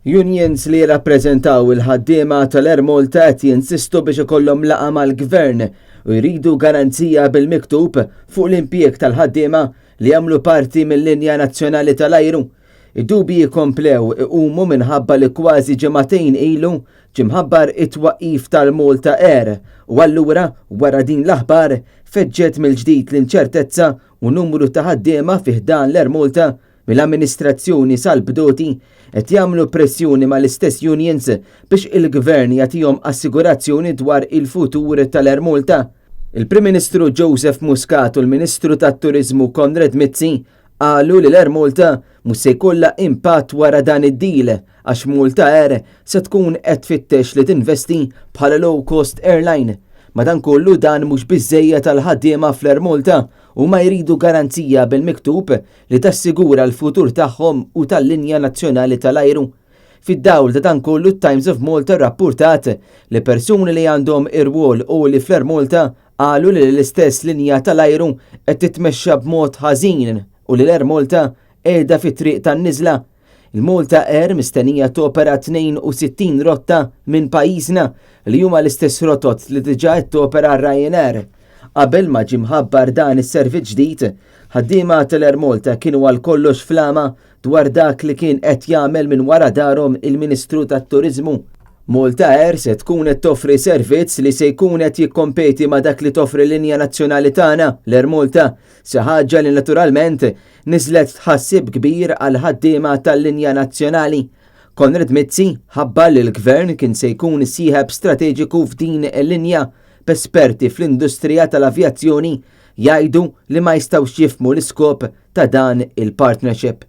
Unions li jirrappreżentaw il-ħaddiema tal-Air Malta qed jinsistu biex ikollhom laqgħa mal-Gvern u jridu garanzija bil-miktub fuq l-impjieg tal-ħaddiema li jagħmlu parti mill-linja nazzjonali tal-ajru. Id-dubji komplew iqumu minħabba li kważi ġimagħtejn ilu ġie mħabbar it-twaqqif tal-Malta Air u allura wara din l-aħbar feġġet mill-ġdid l-inċertezza u numru ta' ħaddiema fi ħdan l-Air Malta mill-amministrazzjoni sal-bdoti qed jagħmlu pressjoni mal-istess unions biex il-Gvern jagħtihom assigurazzjoni dwar il-futur tal-Air Malta. Il-Prim Ministru Joseph Muscat u l-Ministru tat-Turiżmu Konrad Mizzi qalu li l-Air Malta mhux se jkollha impatt wara dan id-deal għax Malta Air se tkun qed tfittex li tinvesti bħala low cost airline. Madankollu dan mhux biżżejjed għall-ħaddiema fl-Air Malta. Huma jridu garanzija bil-miktub li tassigura l-futur tagħhom u tal-linja nazzjonali tal-ajru. Fid-dawl ta' dan kollu t-Times of Malta rrappurtat li persuni li għandhom irwol għoli fl-Air Malta qalu li l-istess linja tal-ajru qed titmexxa b'mod ħażin u li l-Air Malta qiegħda fit-triq tan-niżla. Il-Malta Air mistennija topera 62 rotta minn pajjiżna li huma l-istess rotot li diġà qed topera Ryanair. Qabel ma ġie mħabbar dan is-servizz ġdid, ħaddiema tal-Air Malta kienu għal kollox flama dwar dak li kien qed jagħmel minn wara darhom il-Ministru tat-Turiżmu. Malta Air se tkun qed toffri servizz li se jkun qed jikkompeti ma' dak li toffri l-linja nazzjonali tagħna, l-Air Malta, xi ħaġa li naturalment niżlet tħassib kbir għall-ħaddiema tal-linja nazzjonali. Konrad Mizzi ħabbar li l-Gvern kien se jkun sieħeb strateġiku f'din il-linja, b'esperti fl-industrija tal-avjazzjoni jgħidu li ma jistgħux jifhmu l-iskop ta' dan il-partnership.